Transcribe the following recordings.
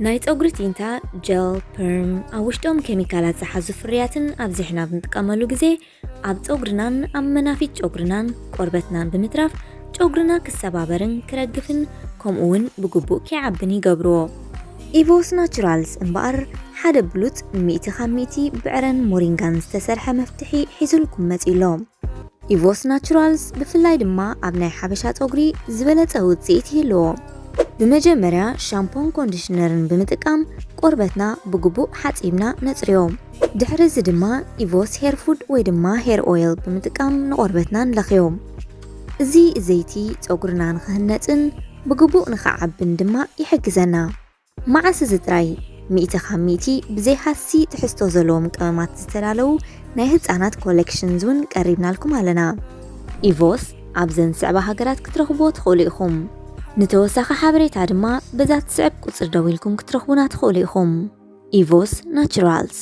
ናይ ጸጉሪ ቲንታ፣ ጀል፣ ፐርም፣ ኣብ ውሽጦም ኬሚካላት ዝሓዙ ፍርያትን ኣብዚሕና ኣብ ንጥቀመሉ ግዜ ኣብ ጸጉርናን ኣብ መናፊት ጨጉርናን ቆርበትናን ብምትራፍ ጨጉርና ክሰባበርን ክረግፍን ከምኡ እውን ብግቡእ ከይዓብን ይገብርዎ። ኢቮስ ናቹራልስ እምበኣር ሓደ ብሉጽ ሚእቲ ካብ ሚእቲ ብዕረን ሞሪንጋን ዝተሰርሐ መፍትሒ ሒዙልኩም መጺኡ ኣሎ። ኢቮስ ናቹራልስ ብፍላይ ድማ ኣብ ናይ ሓበሻ ጸጉሪ ዝበለጸ ውጽኢት ይህልዎ። ብመጀመርያ ሻምፖን ኮንዲሽነርን ብምጥቃም ቆርበትና ብግቡእ ሓጺብና ነጽርዮ። ድሕሪ እዚ ድማ ኢቮስ ሄር ፉድ ወይ ድማ ሄር ኦይል ብምጥቃም ንቆርበትና ንለኽዮ። እዚ ዘይቲ ጸጉርና ንኽህነጽን ብግቡእ ንኽዓብን ድማ ይሕግዘና። መዓስ እዚ ጥራይ፣ ሚእቲ ካብ ሚእቲ ብዘይ ሃሲ ትሕዝቶ ዘለዎም ቀመማት ዝተዳለዉ ናይ ህጻናት ኮሌክሽንስ እውን ቀሪብናልኩም ኣለና። ኢቮስ ኣብዘን ዝስዕባ ሃገራት ክትረኽብዎ ትኽእሉ ኢኹም። ንተወሳኺ ሓበሬታ ድማ በዛ ትስዕብ ቁጽሪ ደዊልኩም ክትረኽቡና ትኽእሉ ኢኹም። ኢቮስ ናቹራልስ።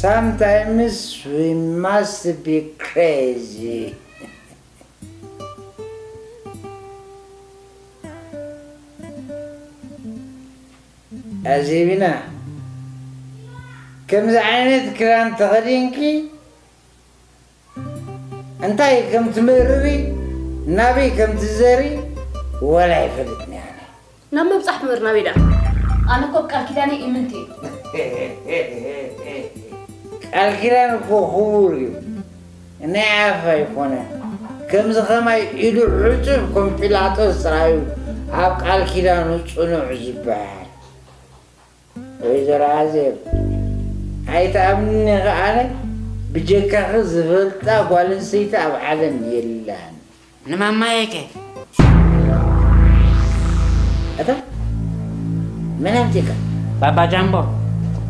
Sometimes we must be crazy. ኣዜቢና፣ ከምዚ ዓይነት ክዳን ተኸዲንኪ እንታይ ከም ትምእርሪ፣ ናበይ ከም ትዘሪ ወላ ኣይፈልጥን እየ ኣነ። ናብ ምብጻሕ ትምህር ናበይ ደኣ? ኣነ እኮ ኣብ ቃል ኪዳነይ እምንቲ እየ። ቃል ኪዳን እኮ ክቡር እዩ። ናይ ኣፍ ኣይኮነን። ከምዚ ኸማይ ኢዱ ዕጹብ ከም ጲላጦስ ጥራይ እዩ ኣብ ቃል ኪዳኑ ጽኑዕ ዝበሃል። ወይዘሮ ኣዜብ፣ ኣይትኣምንኒ ኢኺ፣ ኣነ ብጀካኺ ዝፈልጣ ጓል ኣንስተይቲ ኣብ ዓለም የላን። ንማማየከ? እታ መን ኣምጺእካ? ባባ ጃምቦ።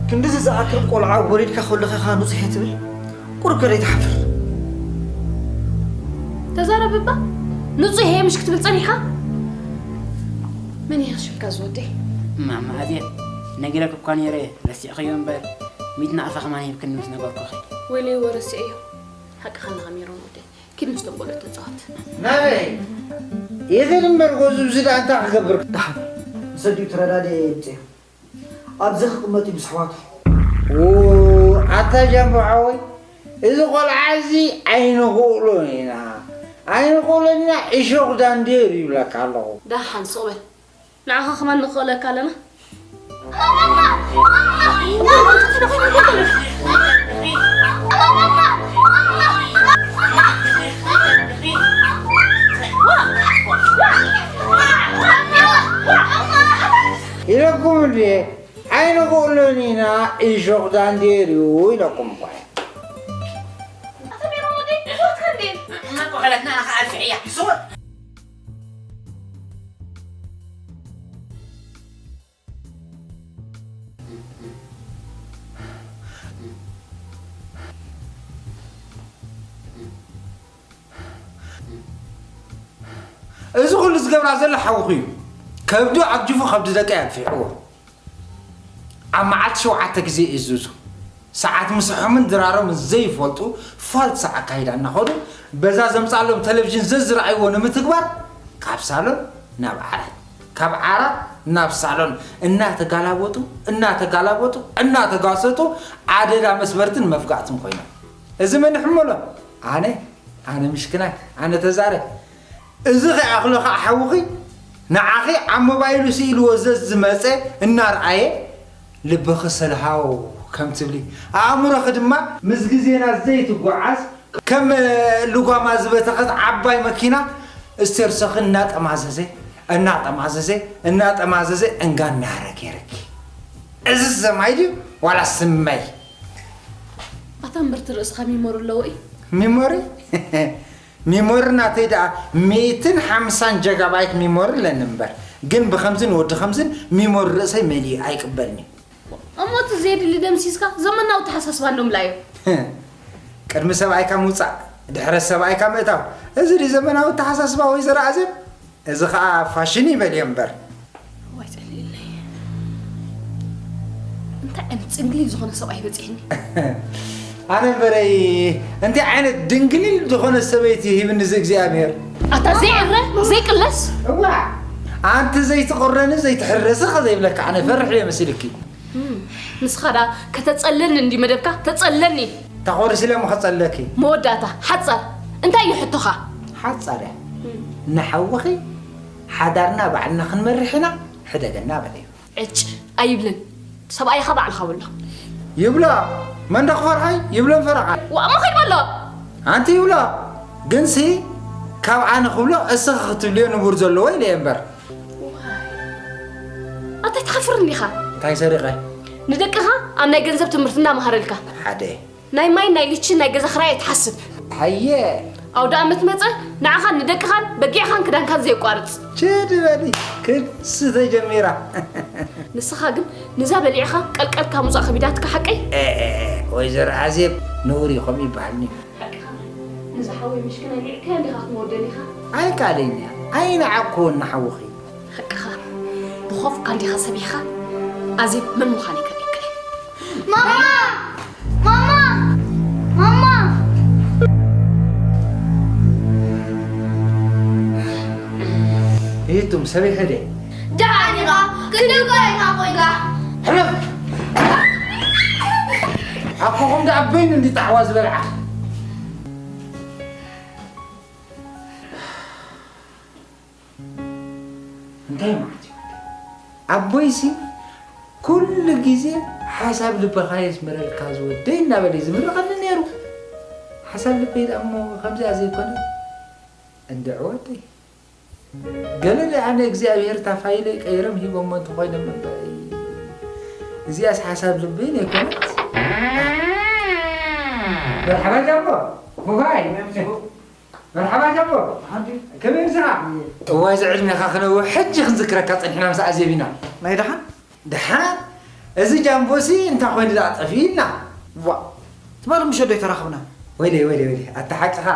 ክንድዚ ዝኣክል ቆልዓ ወሊድካ ከለኻ ኢኻ ንጹህ እየ ትብል? ቁሩብ ከ ዘይትሓፍር? ተዛረብ እባ። ንጹህ እየ ምሽ ክትብል ጸኒሕካ? መን እዩ ሽምካ ዝወደይ? ማማ ኣዜብ፣ ነጊረኪ እኳ ነይረ፣ ረሲዕክዮ እምበር፣ ሚእቲ ናቕፋ ከማን ሂብክኒ ምስ ነገርኩኺ። ወይለይ ወረሲዐዮ። ሓቅኻ ኣለኻ ሜሮን ወደይ። ኪድ ምስቶም ቆልዑት ተጻወት። ናበይ? ይኽእል እምበር፣ ጎዙ ብዚ ደኣ እንታይ ክገብር? ደሓን፣ ምስ ኣዲኡ ተረዳድኤ የምጽእ። ኣብዚ ክቕመጥ እዩ ምስ ኣሕዋቱ። ው-፣ ኣታ ጃምቦ ሓወይ፣ እዚ ቆልዓ እዚ ኣይንኽእሎን ኢና፣ ኣይንኽእሎን ኢና፣ እሾኽ ዳንዴር ይብለካ ኣለኹ። ደሓን ስቕ በል። ንዓኻ ከማን ንኽእለካ ኣለና። ኢለኩም እንዴ? ኣይንኽእሎን ኢና፣ እሾኽ ዳንዴር እዩ ኢለኩም እኮ። ኣታ ሜሮን ወደይ፣ ሞትካ እንዴ? እማ ቆኸለትና፣ ኣነ ኸኣ ኣልፍዕያ። ሱር። እዚ ኩሉ ዝገብራ ዘሎ ሓውኹ እዩ። ከብዱ ዓጊፉ ከብዲ ደቀይ ኣልፊዕዎ። ኣብ መዓልቲ ሸውዓተ ግዜ ይእዝዙ። ሰዓት ምሳሖምን ድራሮምን ዘይፈልጡ ፋልሳ ኣካይዳ እናኸዱ በዛ ዘምጻሎም ቴሌቪዥን ዘዝረኣይዎ ንምትግባር ካብ ሳሎን ናብ ዓራት፣ ካብ ዓራት ናብ ሳሎን እናተጋላበጡ፣ እናተጋላበጡ፣ እናተጋሰጡ ኣደዳ መስበርትን መፍጋዕትን ኮይኖም። እዚ መን ይሕመሎ? ኣነ፣ ኣነ ምሽክናይ፣ ኣነ ተዛረ። እዚ ከይኣኽሎ ኸኣ ሓውኺ ንዓኺ ኣብ ሞባይሉ ስኢልዎ ዘዝመጸ እናርኣየ ልብኺ ሰልሃው ከም ትብሊ፣ ኣእምሮኺ ድማ ምስ ግዜና ዘይትጓዓዝ ከም ልጓማ ዝበተኸት ዓባይ መኪና እስቴርሶኺ እናጠማዘዘ፣ እናጠማዘዘ፣ እናጠማዘዘ እንጋ እናረገረኪ። እዚ ሰማይ ድዩ ዋላ ስመይ? ኣታ እምብርቲ ርእስኻ ሚሞሪ ኣለዎ እዩ። ሚሞሪ? ሚሞሪ ናተይ ደኣ ሚእትን ሓምሳን ጀጋባይት ሚሞሪ ኣለኒ እምበር፣ ግን ብኸምዝን ወዲ ኸምዝን ሚሞሪ ርእሰይ መሊኡ ኣይቅበልን'ዩ። እሞ እቲ ዘየድሊ ደምሲስካ ዘመናዊ ኣተሓሳስባ እንዶ ምላዮ። ቅድሚ ሰብኣይካ ምውጻእ፣ ድሕረት ሰብኣይካ ምእታው። እዚ ድዩ ዘመናዊ ኣተሓሳስባ ወይዘሮ ኣዜብ? እዚ ኸኣ ፋሽን ይበልዮ እምበር። እዋይ ጸሊእለይ። እንታይ ዓይነት ጽንግሊል ዝኾነ ሰብኣይ በጺሕኒ። ኣነ እምበረይ እንታይ ዓይነት ድንግሊል ዝኾነ ሰበይቲ ሂብኒ እዚ እግዚኣብሔር። ኣታ ዘይዕረ፣ ዘይቅለስ። እዋ፣ ኣንቲ ዘይትቑረኒ ዘይትሕረሲ ኸ ዘይብለካ ኣነ ፈርሕ እየ መሲልኪ። እም፣ ንስኻ ደኣ ከተጸለኒ እንዲ መደብካ፣ ተጸለኒ። ተኾርሲ ኢለ እሞ ከጸለኪ። መወዳእታ፣ ሓጻር። እንታይ እዩ ሕቶኻ? ሓጻር እያ። እም። ንሓውኺ ሓዳርና ባዕልና ክንመርሕ ኢና፣ ሕደገና በለዮ። ዕጭ፣ ኣይብልን። ሰብኣይኻ ባዕልኻ በሎ። ይብሎ። መን ዶ ክፈርሖ እዩ? ይብሎ ፈረቓ። ዋእ፣ እሞ ኸይድ በሎ። ኣንቲ ይብሎ። ግንሲ ካብ ኣነ ክብሎ እስኺ ክትብልዮ ንቡር ዘለዎ ኢለ እየ እምበር። ዋይ። ኣታ ኣይትሓፍርን ዲኻ? እንታይ ሰሪቐ? ንደቅኻ ኣብ ናይ ገንዘብ ትምህርቲ እናመሃረልካ። ሓደ። ናይ ማይን ናይ ልችን ናይ ገዛ ኽራይ ኣይትሓስብ። ሃየ። ኣውደ ኣመት መጸ ንዓኻን ንደቅኻን በጊዕኻን ክዳንካን ዘየቋርጽ። ችድ በሊ፣ ክንሲ ተጀሚራ። ንስኻ ግን ንዛ በሊዕኻ ቀልቀልካ ምውጻእ ከቢዳትካ ሓቀይ? ኤ፣ ኤ፣ ኤ፣ ወይዘሮ ኣዜብ ነውሪ ከምኡ ይበሃልኒ። ሓቅኻ። ነዚ ሓወይ ምሽክናይ ልዒልካዮ እንዲኻ ክትመወደኒ ኢኻ። ኣይቃለኛ፣ ኣይነዓቅኩዎን ንሓውኺ። ሓቅኻ። ብኾፍካ እንዲኻ ሰቢሕካ፣ ኣዜብ መን ምዃነይ ከርእየካ እየ። ማማ! ማማ! ማማ! ይህቱም ሰቢሐ ድየ? ደሓን ኢኻ? ክንደይ እኳ ኢኻ ኮይንካ? ሕለፍ! ኣኮኹም ደኣ በይኑ እንዲ ጣዕዋ ዝበልዓ። እንታይ ማለት እዩ? ኣቦይሲ ኩሉ ግዜ ሓሳብ ልብኻ የስምረልካ ዝወደይ እናበለ እዩ ዝምርቐኒ ነይሩ። ሓሳብ ልበይ ደኣ እሞ ከምዚኣ ዘይኮነ እንድዒ ወደይ። ገለ ደኣ ንእግዚኣብሔር እታ ፋይለይ ቀይሮም ሂቦሞ እንተኾይኖም እምበር፣ እዚኣስ ሓሳብ ልበይ ዘይኮነት። መርሓባ ጃምቦ፣ ዋይ፣ መርሓባ ጃምቦ፣ ከመይ ምሳኻ? እዋይ፣ እዚ ዕድሜኻ ክነውሕ ሕጂ ክንዝክረካ ጸኒሕና ምስ ኣዜብ ኢና። ናይ ደሓን? ደሓን? እዚ ጃምቦሲ እንታይ ኮይኑ ደኣ ጠፊኡና? ዋ፣ ትማሊ ምሸት ዶ ኣይተራኸብናን? ወይለይ፣ ወይለይ፣ ወይለይ፣ ኣታ ሓቅኻ፣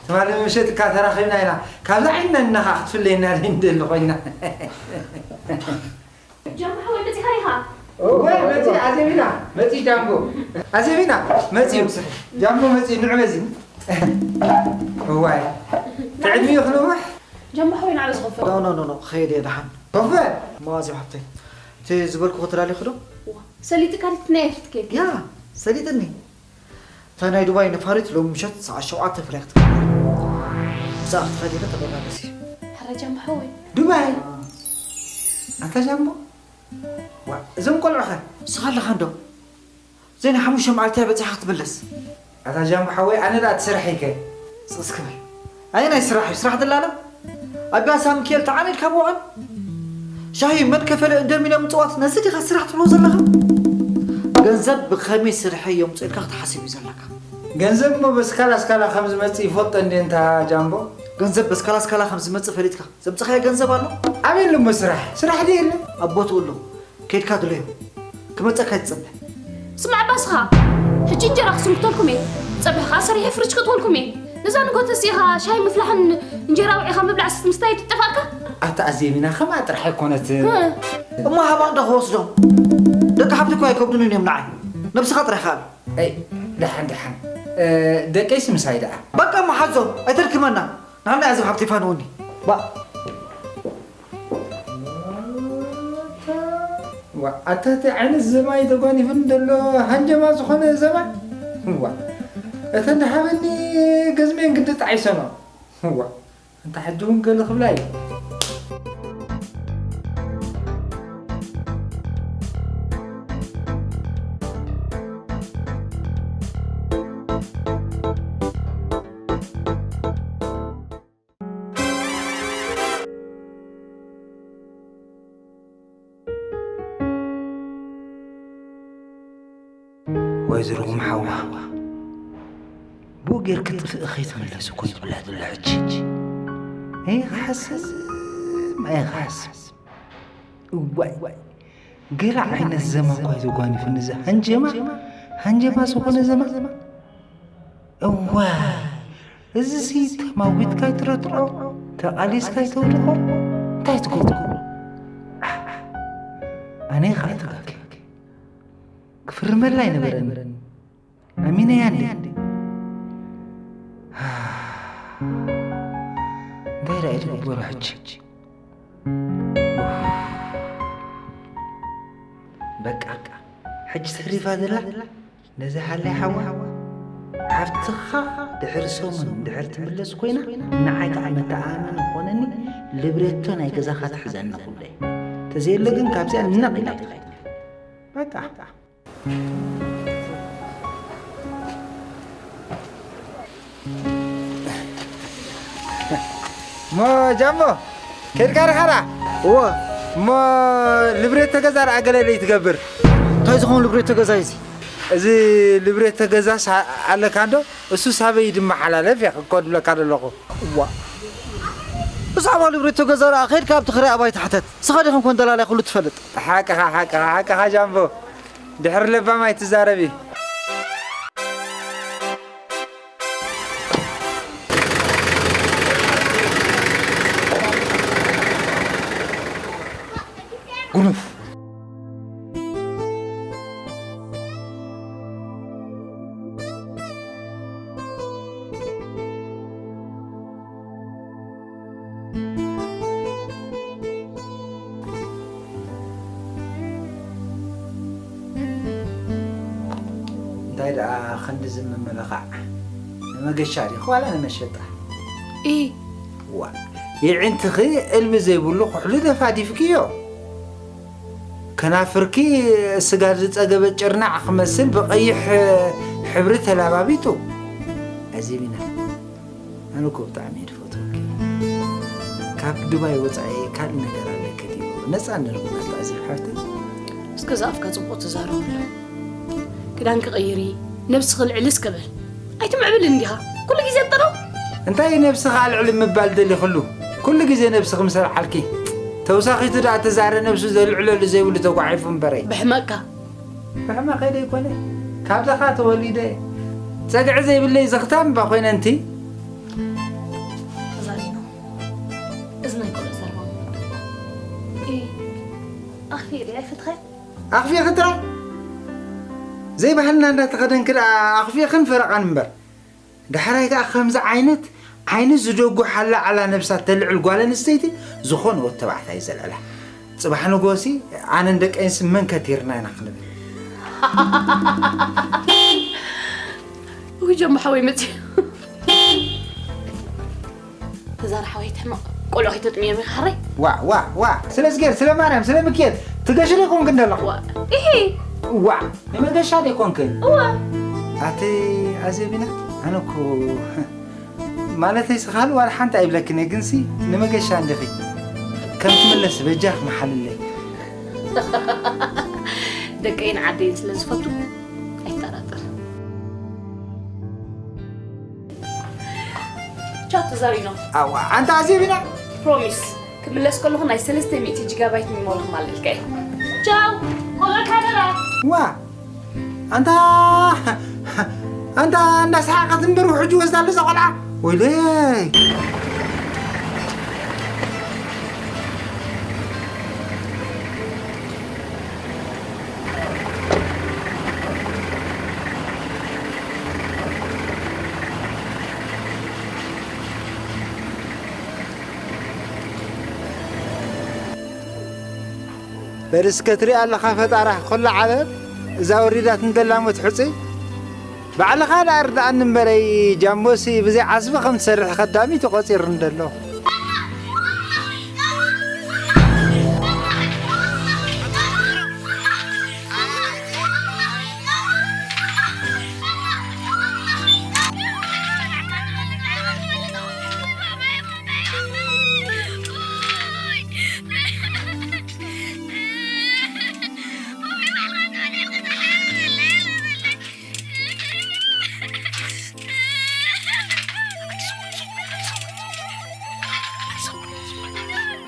ትማሊ ምሸት እካ ተራኺብና ኢና። ካብዛ ዓይንና እንኻ ክትፍለየና ዘይንደሊ ኮይና። ጃምቦ ሓወይ፣ መጺኻ ዲኻ? እዋይ፣ መጺ ኣዜቢና፣ መጺ ጃምቦ። ኣዜቢና፣ መጺ ጃምቦ፣ መጺ ንዑ በዚ። እዋይ፣ ትዕድሚኡ ክንውሕ። ጃምቦ ሓወይ፣ ንዓለ ዝኸፍእ። ኖ፣ ኖ፣ ኖ፣ ኖ፣ ክኸይድ እየ ደሓን። ኮፈ? እሞ ኣዜብ ሓብተይ፣ እቲ ዝበልኩ ከተዳሊኹ ዶ? እዋ፣ ሰሊጥካ ድዩ እቲ ናይ ኤርትራ ኬክ? ያ፣ ሰሊጥኒ። እታ ናይ ዱባይ ነፋሪት ሎሚ ምሸት ሰዓት ሸውዓተ ፍላይ ክትከውን። ብዛዕባ ክትኸዲ ኢለ ተበጋገሲ። ሕረ ጃምቦ ሓወይ። ዱባይ? ኣታ ጃምቦ? ዋ፣ እዞም ቆልዑ ኸ? ንስኻ ኣለኻ እንዶ? ዘይ ናይ ሓሙሽተ መዓልቲ እያ በጺሓ ክትምለስ። ኣታ ጃምቦ ሓወይ፣ ኣነ ደኣ ትስራሕ ኢከ። ስቕ እስኪ በል። ኣየናይ ስራሕ እዩ? ስራሕ ደላላ? ኣብ ቢያሳ ሚካኤል ተዓኒድካ ምውዓል? ሻሂ መን ከፈለ እንደሚነ ምጽዋት፣ ነዚ ዲኻ ስራሕ ትብሎ ዘለኻ? ገንዘብ ብኸመይ ስርሐ የምጽእልካ ክትሓስብ እዩ ዘለካ። ገንዘብ እሞ በስካላ ስካላ ከም ዝመጽእ ይፈልጦ እንዴ እንታ ጃምቦ? ገንዘብ በስካላ ስካላ ከም ዝመጽእ ፈሊጥካ ዘምጽኻዮ ገንዘብ ኣሎ? ኣበይ ኣሎ እሞ ስራሕ? ስራሕ ድዩ የለን? ኣብ ቦትኡ ኣሎ። ከይድካ ድለዮ። ክመጸካ ይትጸበ። ስማዕ ባስኻ፣ ሕጂ እንጀራ ክስንክተልኩም እየ። ጸብሒ ከኣ ሰሪሐ ፍርጅ ክእትወልኩም እየ። ነዛ ንጎተ እዚኻ ሻሂ ምፍላሕን እንጀራ ውዒኻ ምብላዕ ምስ ምስታይ ትጠፋእካ? ኣታ ኣዜቢና ከምኣ ጥራሕ ኣይኮነትን። እ። እሞ ሃባ እንዶ ክወስዶም። ደቂ ሓብቲ እኮ ኣይከብዱንን እዮም ንዓይ። ነብስኻ ጥራይ ከኣል። ኣይ፣ ደሓን፣ ደሓን። እ፣ ደቀይሲ ምሳይ ደኣ። በቃ እሞ ሓዞም፣ ኣይተድክመና። ንዓና እያ እዞም ሓብቲ ፋንወኒ። ባ። ዋ፣ ኣታ እቲ ዓይነት ዘማይ ተጓኒፉኒ ዘሎ ሃንጀማ ዝኾነ ዘማይ። ዋ፣ እተን ደሓበኒ ገዝሜን ግዲ ጣዒሰኖ። ዋ፣ እንተ ሕጂ እውን ገለ ክብላ እዩ። ወይዘሮ ቁም ሓዋ፣ ብኡ ጌርኪ ጥፍእ ከይትምለሲ እኮ ይብላ ዘሎ ሕጂ። ኣይክሓስም፣ ኣይክሓስም። እዋይ፣ ገለ ዓይነት ዘማ እኳ እዩ ተጓኒፉኒ፣ እዚ ሃንጀማ፣ ሃንጀማ ዝኾነ ዘማ። እዋይ፣ እዚሲ ተማጒትካ ኣይትረትዖ፣ ተቓሊስካ ኣይተውድቖ፣ እንታይ ትገብሮ? ኣነ ኸኣ ተጋግየ። ክፍርመላ ኣይነበረኒ። ኣሚነያ እንዴ? እንታይ ደኣ እዩ ትግበሮ ሕጂ? በቃ፣ ሕጂ ተሪፋ ዘላ ነዛ ሃላይ ሓዋ፣ ሓፍትኻ ድሕሪ ሰሙን ድሕር ትምለስ ኮይና፣ ንዓይ ከኣ መተኣማመኒ ክኾነኒ፣ ልብሬቶ ናይ ገዛኻ ትሕዘኒ ኩለይ። ተዘየለ ግን ካብዚኣ ነቕ ኢላ ኣይትኸይድን። በቃ። እሞ ጃምቦ፣ ከይድካ ዲኻ ደኣ? እወ። እሞ ልብሬቶ ገዛ ደኣ ገለ ደይ ትገብር? እንታይ ዝኾን ልብሬቶ ገዛ እዩ እዚ? እዚ ልብሬቶ ገዛስ ኣለካ እንዶ? እሱስ ኣበይ ድመሓላለፍ እየ ክኮ ድብለካ ዘለኹ። እዋ። ብዛዕባ ልብሬቶ ገዛ ደኣ ከይድካ ኣብቲ ክራይ ኣባይቲ ሕተት። ንስኻ ዲኻ ኮን ደላላይ ኩሉ ትፈልጥ? ሓቅኻ፣ ሓቅኻ፣ ሓቅኻ ጃምቦ። ድሕሪ ለባም ኣይትዛረቢ። ጉኑፍ። እንታይ ደኣ ክንድዚ ምምልኻዕ? ንመገሻ ዲኺ ዋላ ንመሸጣ? ኢ። ዋ፣ የዒንትኺ እልቢ ዘይብሉ ኩሕሊ ደፋዲፍክዮ። ከናፍርኪ ስጋ ዝጸገበ ጭርናዕ ክመስል ብቐይሕ ሕብሪ ተላባቢጡ። ኣዜቢና፣ ኣነ እኮ ብጣዕሚ እየ ዝፈትወኪ። ካብ ዱባይ ወጻኢ ካልእ ነገር ኣለኪ ድዩ? ነጻ እንድርኩ ነጻ ኣዜብ ሓፍተይ። እስከ ዝኣፍካ ጽቡቕ ተዛረበሉ። ክዳንኪ ቀይሪ፣ ነብስኺ ልዕሊ እስከ በል። ኣይትምዕብልን ዲኻ? ኩሉ ግዜ ጥረው። እንታይ ነብስኻ ኣልዕሊ ምባል ደሊኽሉ? ኩሉ ግዜ ነብስኺ ምስ ኣልዓልኪ። ተውሳኺቱ ደኣ ተዛረ ነብሱ ዘልዕለሉ ዘይብሉ ተጓሒፉ እምበረይ። ብሕመቕካ። ብሕመቐይ ደይኮነ፣ ካብ ድኻ ተወሊደ። ጸግዒ ዘይብለይ ዘኽታም እባ ኮይነ እንቲ። ተዛሪኖ። እዝነይ ቆልዑ ዘርባም። እ፣ ኣኽፊ ርያ ይፍትኸ? ኣኽፊ ክትራ? ዘይባህልና እንዳተኸደንኪ ደኣ ኣኽፊኽን ፈረቓን እምበር። ዳሕራይ ከኣ ከምዚ ዓይነት ዓይኒ ዝደጉ ሓላ ዓላ ነብሳ ተልዕል ጓል ኣንስተይቲ ዝኾነ ወዲ ተባዕታይ ዘልዕላ። ጽባሕ ንጎሲ ኣነን ደቀይንስ መን ከቲርና ኢና ክንብል። ጀሞ ሓወይ መፅዩ። ተዛር ሓወይ ትሕመቕ ቆልዑ ከይተጥምዮም ኢኻ ሓረይ። ዋ ዋ ዋ፣ ስለ ስጌር፣ ስለ ማርያም፣ ስለ ምክኤል ትገሽለ ኮንክ እንደለኹ። ዋ፣ ኢሂ። ዋ፣ ንመገሻ ደ ኮንክን? እዋ። ኣቲ ኣዜቢና፣ ኣነ እኮ ማለተይ ስኻል ዋላ ሓንቲ ኣይብለክን እየ፣ ግንሲ ንመገሻ እንዲኺ ከም ትምለስ በጃኽ መሓልለይ። ደቀይን ዓደይን ስለ ዝፈቱ ኣይጠራጠር። ቻው ተዛሪኖ። ኣዋ፣ ኣንታ ኣዜቢና። ፕሮሚስ። ክምለስ ከለኹ ናይ ሰለስተ ሚእቲ ጂጋባይት ሚሞሪ ክማልልካ እየ። ቻው። ቆልዑ ሓደራ። ዋ፣ ኣንታ፣ ኣንታ እንዳሰሓቐት እምበር ውሕጅ ወስዳ ኣለ እዛ ቆልዓ። ወይለይ። በል እስከ ትሪኣ ኣለኻ ፈጣራ፣ ኩላ ዓለም እዛ ወሪዳት እንደላ መትሑፀይ። ባዕልኻ ደኣ ርድኣኒ እምበረይ፣ ጃምቦሲ ብዘይ ዓስቢ ከም ትሰርሕ ከዳሚ ተቖፂሩ እንደሎ።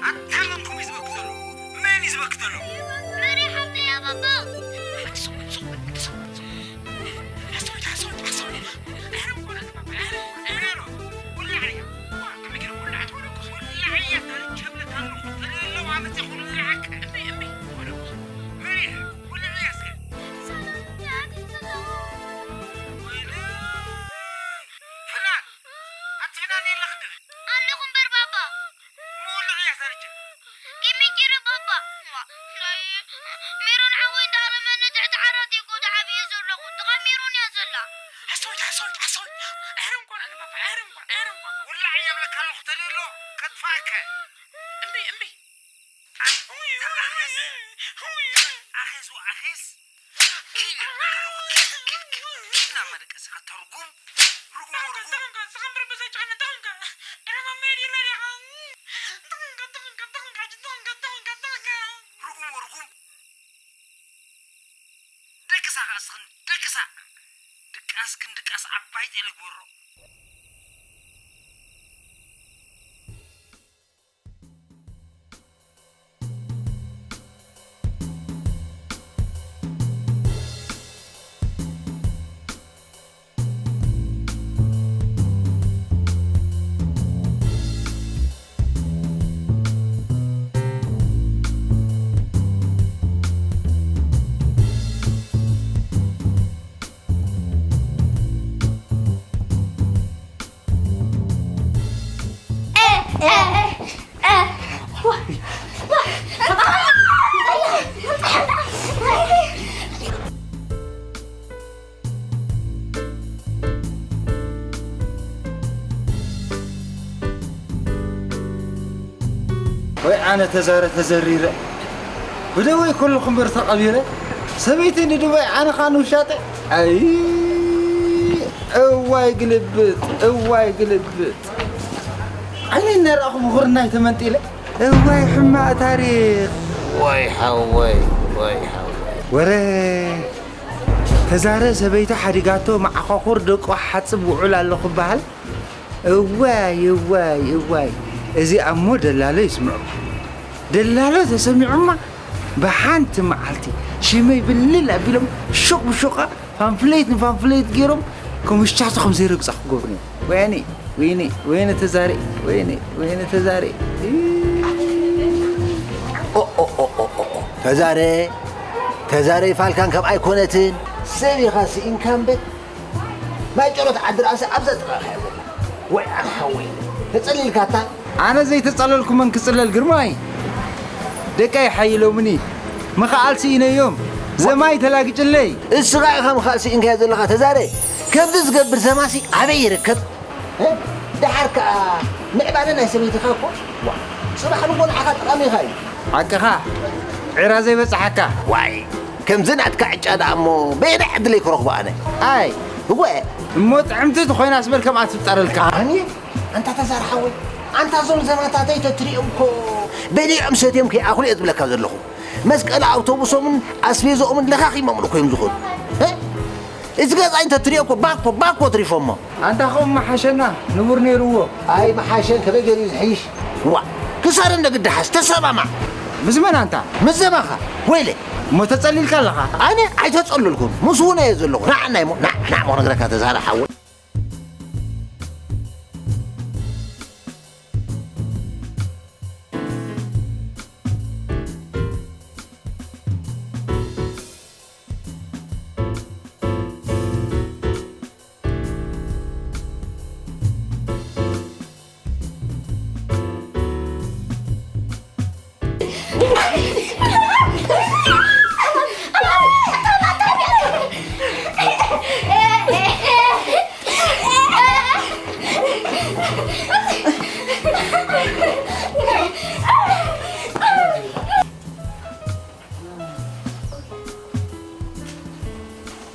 ኣንታ መን ኮም እዩ ዝበኪ ዘሎ? መን እዩ ዝበኪ ዘሎ? መን ይሓፍተያ ባባ? ሓሶት፣ ሓሶት፣ ሓሶት። ሓሶት፣ ሓሶት፣ ሓሶት። ኣረ፣ ወላ፣ ኣረ፣ ኣረ፣ ወላ፣ ኣረ። ወላ፣ ኣረ። ወላ፣ ኣረ። ወላ፣ ኣረ። ተለለዋ መፅእ፣ ወላ፣ ኣረ። እምቢ፣ እምቢ። ወላ፣ መን እዩ? ወላ፣ ኣረ። ሰላም፣ ሰላም። ወላ፣ ፍናን። ኣቲ ፍናን የለኽን ድኺ? ኣለኹ እምበር ባባ። ምውልዕ እያ ሰርቼ። ጌም ጀይረ ባባ። ዋ፣ ናይ ሜሮን ሓወይ እንዳሃረመኒ ትሕቲ ዓራት እየ ጎዳ ዓብየ ዘለኹ። ጥቓ ሜሮን እያ ዘላ። ሓሶት፣ ሓሶት፣ ሓሶት። ኣሕርም እኮ ኣነ ባባ፣ ኣሕርም እኮ፣ ኣሕርም እኮ። ውላዕ እየ እብለካ ኣለኹ ተደሎ ከጥፋእከ። እምቢ፣ እምቢ። ኣኼስ፣ ኣኼስ፣ ኪድ፣ ኪድ፣ ኪድ፣ ኪድ፣ ኪድ፣ ኪድ፣ ኪድ፣ ናብ መደቀሲ ከተርጉም፣ ርጉም፣ ርጉም። ርጉም፣ ርጉም። ደቅሳ ከኣ እስኽን፣ ደቅሳ። ድቃስክን ድቃስ ዓባይ ጤለ ግበሮ። ወይ ኣነ ተዛረ ተዘሪረ፣ ብደወይ ከለኹ እምበር ተቐቢረ፣ ሰበይተይ ንድባይ ኣነ ኸኣ ንውሻጠ። ኣይ፣ እዋይ ግልብጥ፣ እዋይ ግልብጥ። ዓይነይ እናረኣኹ ብኹርናይ ተመንጢለ። እዋይ ሕማቕ ታሪኽ። ወይ ሓወይ፣ ወይ ሓወይ። ወረ ተዛረ ሰበይቱ ሓዲጋቶ መዓኾኹር ደቁ ሓጽብ ውዑል ኣሎ ክበሃል። እዋይ፣ እዋይ፣ እዋይ። እዚኣ እሞ ደላሎ ይስምዑ። ደላሎ ተሰሚዑማ ብሓንቲ መዓልቲ ሽመይ ብልል ኣቢሎም ሹቕ ብሹቓ ፓምፍሌት ንፓምፍሌት ገይሮም ክምሽታቱ ከም ዘይረግጻ ክገብሩ እዮም። ወይኔ፣ ወይኔ፣ ወይኔ ተዛሬ፣ ወይኔ፣ ወይኔ ተዛሬ። ኦ፣ ኦ፣ ኦ፣ ኦ፣ ኦ፣ ኦ። ተዛሬ፣ ተዛሬ ፋልካን ከም ኣይኮነትን። ሰብ ኢኻ ስኢንካ እምበር። ማይ ጨሎት ዓዲ ርኣሲ ኣብዛ ጥቓኻ እያ ዘላ። ወይ ኣነ ሓወይ፣ ተጸሊልካታ? ኣነ ዘይተጸለልኩ መን ክጽለል ግርማይ? ደቀይ ሓይሎምኒ፣ ምኽኣል ስኢነዮም። ዘማይ ተላግጭለይ። እስኻ ኢኻ ምኻእ ስኢንካዮ ዘለኻ ተዛረ። ከምዚ ዝገብር ዘማሲ ኣበይ ይርከብ? እ? ደሓር ከኣ ምዕባለ ናይ ሰበይትኻ እኮ፣ ዋ፣ ጽባሕ ንጎ ንዓኻ ጠቓሚ ኢኻ እዩ። ሓቅኻ፣ ዒራ ዘይበጽሓካ። ዋይ፣ ከምዚ ናትካ ዕጫ ደኣ እሞ በየናይ ዕድለይ ክረኽቦ ኣነ? ኣይ። እወ። እሞ ጥዕምቲ ተኾይናስ በል ከምኣ ትፍጠረልካ። ኣነ? ኣንታ ተዛር ሓወይ፣ ኣንታ እዞም ዘማታተይ ተትሪኦም እኮ በሊዖም ሰትዮም ከይኣኽሉ እየ ዝብለካ ዘለኹ። መስቀል ኣውቶቡሶምን ኣስቤዝኦምን ለኻኺሞምሉ እኮ እዮም ዝኾኑ። እ? እዚ ገዛይ እንተትሪኦ እኮ ባኮ፣ ባኮ ትሪፎሞ። ኣንታ ከምኡ ምሓሸና፣ ንቡር ነይርዎ። ኣይ ምሓሸን፣ ከመይ ገይሩ እዩ ዝሕይሽ? ዋ፣ ክሳረ እንደ ግዲ ሓዝ፣ ተሰማማዕ። ምስ መን ኣንታ? ምስ ዘማኻ። ወይለ። እሞ ተጸሊልካ ኣለኻ? ኣነ ኣይተጸለልኩን፣ ምስኡ እየ ዘለኹ። ንዓ ናይ ሞ-፣ ንዓ፣ ንዓ እሞ ክነግረካ ተዛረ ሓወይ።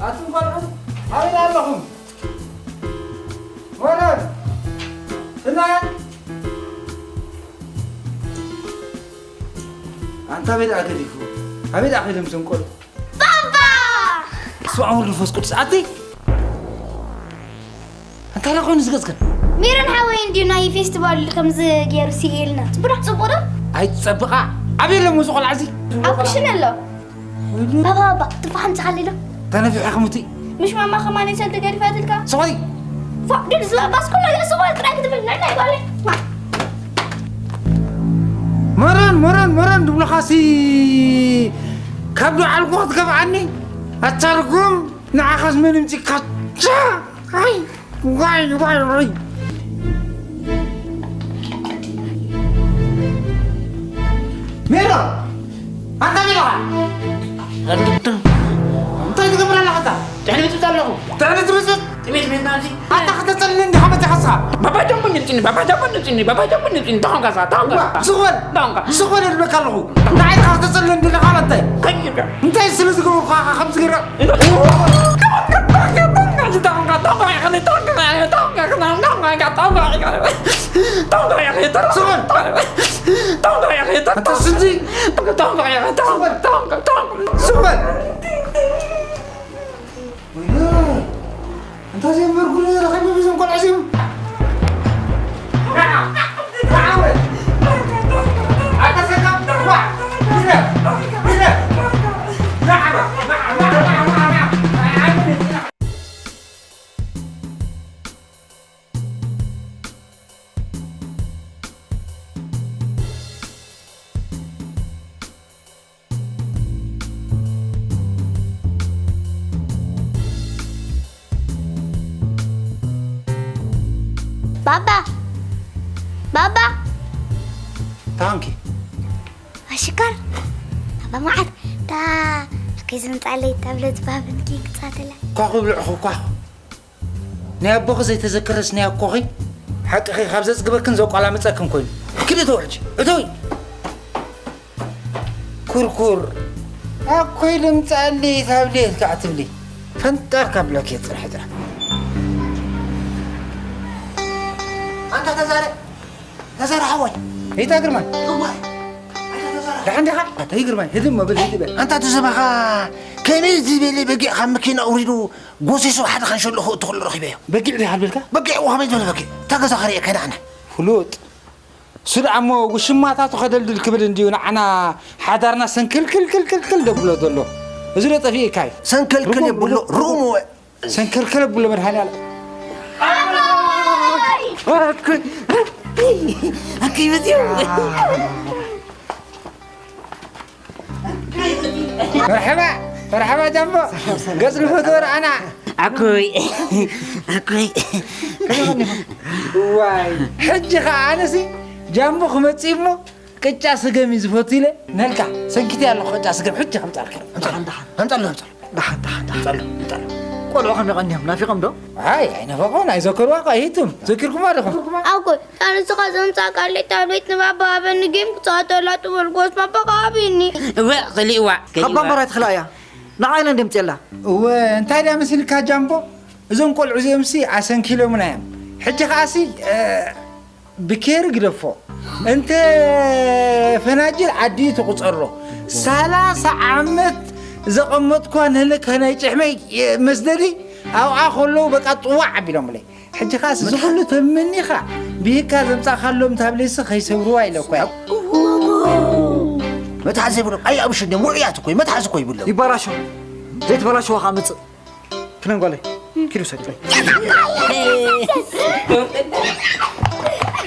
ኣቱም ቆልዑ፣ ኣበይ ኣለኹም? ወረድ! ፍናን! ኣንታ ኣበይ ደኣ ገዲፉ? ኣበይ ደኣ ከይዶም እዞም ቆልዑ? ባባ! በስመ ኣብ ወወልድ ወመንፈስ ቅዱስ። ኣቲ! እንታይ ደኣ ኮይኑ ዝገጽክን? ሜሮን ሓወይ እንድዩ ናይ ፌስቲቫል ከምዚ ገይሩ ስኢልና። ጽቡቕ ዶ? ጽቡቕ ዶ? ኣይትጸብቓ። ኣበይ ኣሎ እሞ እዚ ቆልዓ እዚ? ኣብ ክሽነ ኣሎ። ወይኔ። ባባ፣ ባባ፣ ትፋሕ ኣምጽኣለይ ዶ? ተነፊሐ ክሙቲ። ምሽ ማማ ከማን ሰልዲ ገዲፋትልካ? ስቕ በሊ። ፋ፣ ድል ዝባባስ ኩሉ ነገር ስቕ በል ጥራይ ክትብል ንዕናይ ጓለይ። ማ። መረን፣ መረን፣ መረን ድብሉኻሲ ካብ ዱዓልኩ ክትገፍዓኒ? ኣታ ርጉም፣ ንዓኻስ መን ይምጺካ? ቻ! ኣይ፣ ዋይ፣ ዋይ፣ ዋይ። ሜሮን! ኣንታ ሜሮን! ኣንታ እንታይ ትገብር ኣለኻ ኣንታ? ጥዕኒ ብፅብፅ ኣለኹ። ጥዕኒ ትብፅብፅ? ጥሜት ሜትና እዚ። ኣንታ ከተፀልኒ እንዲኻ መፂኻ እስኻ? ባባ ጃምቦ ንፅኒ፣ ባባ ጃምቦ ንፅኒ፣ ባባ ጃምቦ ንፅኒ፣ ተኾንካ እስኻ፣ ተኾንካ። ስቕ በል! ተኾንካ። ስቕ በል እብለካ ኣለኹ። ንዓይ ኢኻ ከተፀልኒ እንዲኻ ማለት እንታይ? እንታይ ስለ ዝገበርኩ ኢኻ ከምዚ ገይረ? ስቕ በል! ኣታ ስንጂ! ስቕ በል! ወይኔ! እንታይ ዘይነበርኩ ረኺበ በዞም ቆልዑ እዚኦም? ባባ! ባባ! ታንኪ። ኣሽካር! ባባ መዓት! ታ ኣከይ ዝምጻለይ ታብለት ባብንኪ ግጻተላ። ኳኹ ብልዕኹ ኳኹ። ናይ ኣቦኺ ዘይተዘከረስ ናይ ኣኮኺ ሓቅኺ ካብ ዘጽግበክን ዘቋላምጸክን ኮይኑ። ክዲ እተው ሕጂ። እተዊ! ኩርኩር! ኣኮይ ልምጻለይ ታብሌት ከዓ ትብሊ። ፈንጠር ካብለኪ ጥራሕ ጥራሕ። ኣንታ ተዛረ፣ ተዛረ ሓወይ። ይታ ግርማይ። እዋይ። ኣንታ ተዛረ። ደሓን ዲኻ? ኣታ ይግርማይ፣ ህድም መብል ህድም በል። ኣንታ ተዘባኻ ከመይ ዝበለ በጊዕ ካብ መኪና ኣውሪዱ ጎሲሱ ሓደ ካንሸሎ ክእቱ ከሎ ረኺበዮ። በጊዕ ዲኻ ኣልበልካ? በጊዕ እዋ ከመይ ዝበለ በጊዕ? እታ ገዛ ከርእየካ ኢና ኣነ። ፍሉጥ። እሱ ደኣ እሞ ውሽማታቱ ከደልድል ክብል እንድዩ ንዓና ሓዳርና ሰንክልክልክልክልክል ደብሎ ዘሎ። እዚ ዶ ጠፊእካ እዩ? ሰንክልክል ርጉም፣ የብሎ፣ ርጉም፣ ርጉም። ርጉም። ሰንክልክል የብሎ መድኃኔዓለም። ኣኮይ! ኣኮይ መጽዮ! መርሐባ፣ መርሐባ ጃምቦ። ገጽ ንፈትዎ ረኣና። ኣኮይ፣ ኣኮይ። ዋይ፣ ሕጂ ኸዓ ኣነሲ ጃምቦ ክመጽእ እሞ ቅጫ ስገም እዩ ዝፈቱ ኢለ ነልካ ሰንኪተ ኣለኹ። ቅጫ ስገም ሕጂ ከምጻልካ። ደሓን፣ ደሓን። ኣምጻሉ፣ ኣምጻሉ። ደሓን፣ ደሓን፣ ደሓን። ኣምጻሉ፣ ኣምጻሉ። ቆልዑ ከመይ ቀንዮም? ናፊቖም ዶ? ኣይ፣ ኣይናፈቑን፣ ኣይዘከርዋ እኳ ኣይሂቱም። ዘኪርኩማ ዲኹም? ኣኮይ፣ ኣነ ንስኻ ዘምጻእካለይ ታብሌት ንባባ ሃበኒ፣ ጌም ክጻወተላ ትበልኩስ፣ ባባ ከኣ ሃቢኒ። እወ፣ ክሊእዋ፣ ካብ ክሊእዋ። ባምባራ ትኽላ እያ። ንዓይ ኢና እንደምጽየላ። እወ፣ እንታይ ድያ መሲልካ ጃምቦ? እዞም ቆልዑ እዚኦምሲ ኣሰንኪሎምና እዮም። ሕጂ ከኣሲ፣ እ፣ ብኬሪ ግደፎ። እንተ ፈናጅል ዓዲ ትቑጸሮ። ሰላሳ ዓመት ዘቐመጥኳ ንህልክ ናይ ጭሕመይ መስደዲ ኣብኣ ከለዉ በቃ ጥዋዕ ኣቢሎምለይ። ሕጂ ኸኣስ እዚ ኩሉ ተመኒኻ ብሂካ ዘምጻእካሎም ታብሌትሲ ከይሰብርዋ ኢለ እኮ እየ። መትሓዚ የብሎም። ኣይ ኣብሽ እንዲም ውዑያት እኮ እዩ። መትሓዚ እኮ ይብሎም። ይባላሾ። ዘይትበላሸዋ ከዓ ምጽእ። ፍናን ጓለይ፣ ኪዱ ሰድለይ።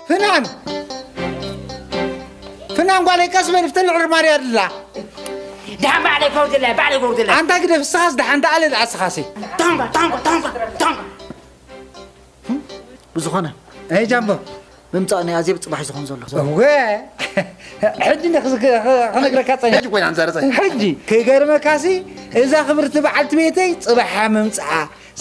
ፍናን! ፍናን ጓለይ፣ ቀስ በል፣ ፍተን ዕርማርያ ኣድላ። ደሓን ባዕለይ ከውርድላ፣ ባዕለይ ከውርድላ። ኣንታ ግደፍ፣ እስኻስ ደሓን ደኣለ ደኣ እስኻሲ። ታንኳ፣ ታንኳ፣ ታንኳ፣ ታንኳ። ብዝኾነ፣ ኣይ ጃምቦ። ምምጻእ ናይ ኣዜብ ጽባሕ እዩ ዝኾን ዘሎ። እወ፣ ሕጂ እንደ ክዝ-፣ ክ-፣ ክነግረካ ጸኒሐ። ሕጂ ኮይና ንዛረብ ጸኒሐ። ሕጂ፣ ክገርመካሲ፣ እዛ ክብርቲ በዓልቲ ቤተይ ጽባሕ እያ ምምጽኣ።